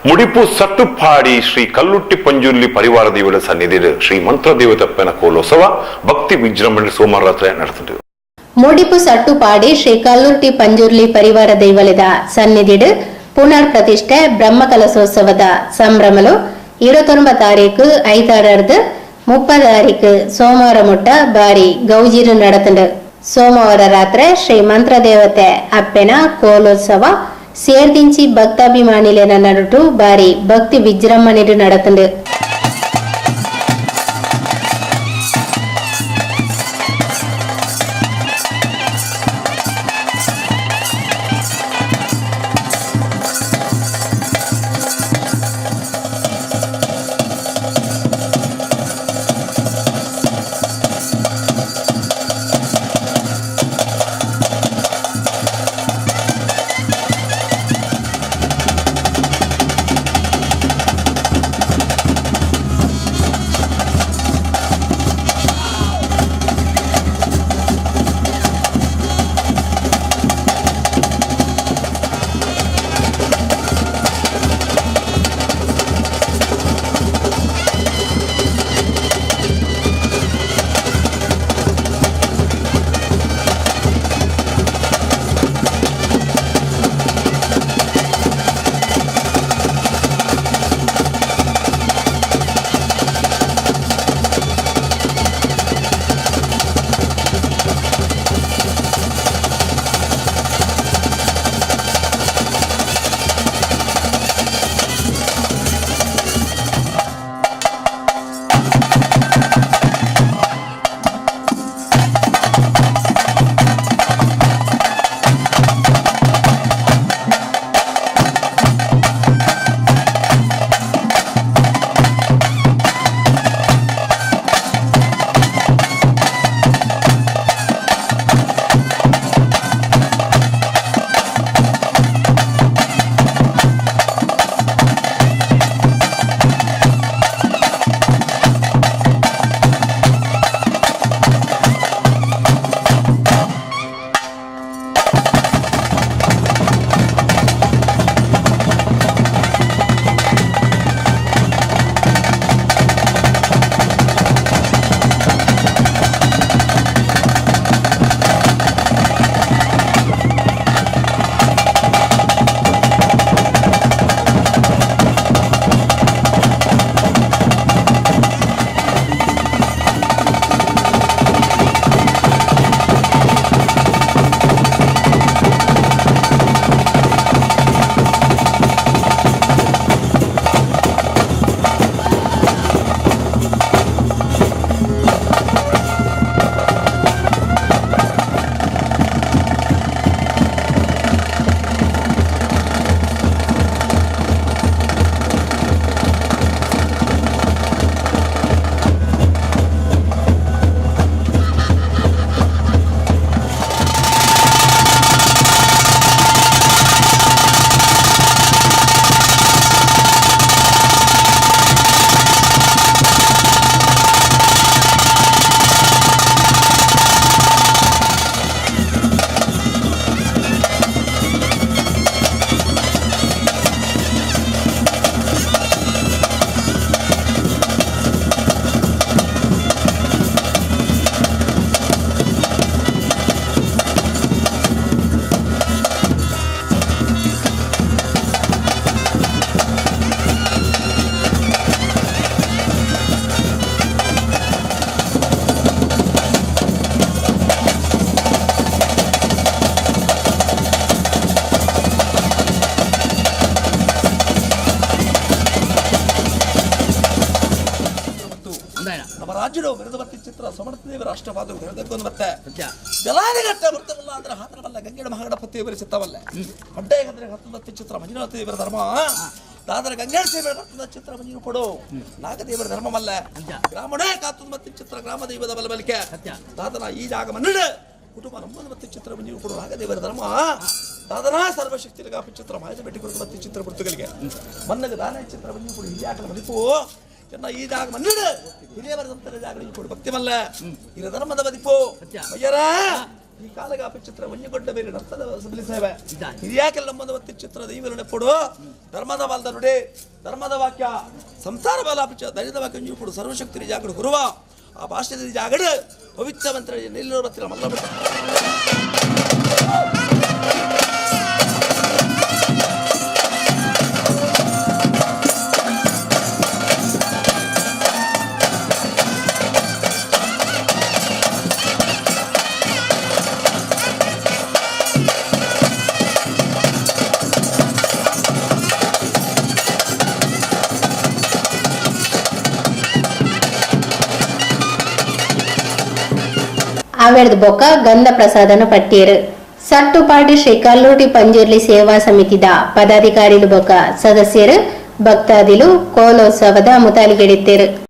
ಮುಡಿಪು ಸಟ್ಟುಪಾಡಿ ಶ್ರೀ ಕಲ್ಲುಟ್ಟಿ ಪಂಜುರ್ಲಿ ಪರಿವಾರ ದೇವರ ಸನ್ನಿಧಿಡ್ ಶ್ರೀ ಮಂತ್ರದೇವತಪ್ಪನ ಕೋಲೋತ್ಸವ ಭಕ್ತಿ ವಿಜೃಂಭಣೆ ಸೋಮವಾರ ರಾತ್ರಿ ನಡೆಸಿತು. ಮುಡಿಪು ಸಟ್ಟುಪಾಡಿ ಶ್ರೀ ಕಲ್ಲುರ್ಟಿ ಪಂಜುರ್ಲಿ ಪರಿವಾರ ದೈವಲೆದ ಸನ್ನಿಧಿಡ್ ಪುನರ್ ಪ್ರತಿಷ್ಠೆ ಬ್ರಹ್ಮಕಲಶೋತ್ಸವದ ಸಂಭ್ರಮಲು 29 ತಾರೀಕು ಐತಾರರ್ದು 30 ತಾರೀಕು ಸೋಮವಾರ ಮುಟ್ಟ ಬಾರಿ ಗೌಜಿರು ನಡತಂಡು. ಸೋಮವಾರ ರಾತ್ರಿ ಶ್ರೀ ಮಂತ್ರದೇವತೆ ಅಪ್ಪೆನ ಕೋಲೋತ್ಸವ ಸೇರ್ದಿಂಚಿ ಭಕ್ತಾಭಿಮಾನಿಲೆನ ನಡುಟು ಬಾರಿ ಭಕ್ತಿ ವಿಜೃಂಭಣೆಡು ನಡತಂಡು. ನಮ್ಮ ರಾಜ್ಯದ ವಿರುದ್ಧವರ್ತಿ ಚಿತ್ರ ಸಮರ್ಥದೇವ ರಾಷ್ಟ್ರವಾದ ಹೇಳಬೇಕು ಮತ್ತೆ ಜಲಾದಿಘಟ್ಟ ವೃತ್ತವಲ್ಲ ಅಂದ್ರೆ ಹಾತ್ರವಲ್ಲ ಗಂಗೆಡ ಮಹಾಗಣಪತಿ ದೇವರ ಚಿತ್ತವಲ್ಲ ಅಡ್ಡೆ ಅಂದ್ರೆ ಹತ್ತೊಂಬತ್ತು ಚಿತ್ರ ಮಂಜುನಾಥ ದೇವರ ಧರ್ಮ ದಾದರ ಗಂಗೇಡ ಸೇವೆ ಚಿತ್ರ ಮಂಜು ಕೊಡು ನಾಗದೇವರ ಧರ್ಮವಲ್ಲ ಗ್ರಾಮಣೇ ಕಾತೊಂಬತ್ತು ಚಿತ್ರ ಗ್ರಾಮ ದೈವದ ಬಲಬಲಿಕೆ ದಾದನ ಈ ಜಾಗ ಮನ್ನಡ ಕುಟುಂಬ ನಮ್ಮದು ಚಿತ್ರ ಮಂಜು ಕೊಡು ನಾಗದೇವರ ಧರ್ಮ ದಾದನ ಸರ್ವಶಕ್ತಿ ಚಿತ್ರ ಮಾಯದ ಬೆಟ್ಟಿ ಕೊಡುತ್ತ ಮತ್ತೆ ಚಿತ್ರ ಪುರ್ತುಗಳಿಗೆ ಮನ್ನಗ ದಾನ ಚಿತ್ರ ಮಂಜು ಕೊಡು ಹಿರಿಯಾಕಲ ಮದಿಪು ಚೆನ್ನ ಈ ಜಾಗ ಮನ್ನಡ ಹಿರಿಯವರ ಸಂತರ ಜಾಗ ಕೊಡು ಭಕ್ತಿ ಮಲ್ಲ ಹಿರ ಧರ್ಮದ ಬದಿಪು ಅಯ್ಯರ. ಈ ಕಾಲಗಾಪಿ ಚಿತ್ರ ಒಂಜಿ ಬೇರೆ ನರ್ತದ ಸಬಲಿ ಸೇವೆ ಹಿರಿಯಾಕೆಲ್ಲ ನಮ್ಮದ ಒತ್ತಿ ಚಿತ್ರ ದೈವಲನೆ ಪೊಡು ಧರ್ಮದ ಬಾಲದ ನುಡಿ ಧರ್ಮದ ವಾಕ್ಯ ಸಂಸಾರ ಬಾಲ ಪಿಚ್ಚ ದೈವದ ವಾಕ್ಯ ಒಂಜಿ ಪೊಡು ಸರ್ವಶಕ್ತಿ ಜಾಗಡು ಗುರುವ ಆ ಭಾಷೆದ ಜಾಗಡು ಪವಿತ್ರ ಮಂತ್ರ ನಿಲ್ಲೋ ಬತ್ತಿರ ಮಲ್ಲ ಆವೇರ್ದ ಬೊಕ್ಕ ಗಂಧ ಪ್ರಸಾದನು ಪಟ್ಟಿಯರು. ಸಟ್ಟುಪಾಡಿ ಶ್ರೀ ಕಲ್ಲೂಟಿ ಪಂಜುರ್ಲಿ ಸೇವಾ ಸಮಿತಿದ ಪದಾಧಿಕಾರಿಲು ಬೊಕ್ಕ ಸದಸ್ಯರು ಭಕ್ತಾದಿಲು ಕೋಲೋತ್ಸವದ ಮುತಾಲಿಗೆಡಿತ್ತೇರು.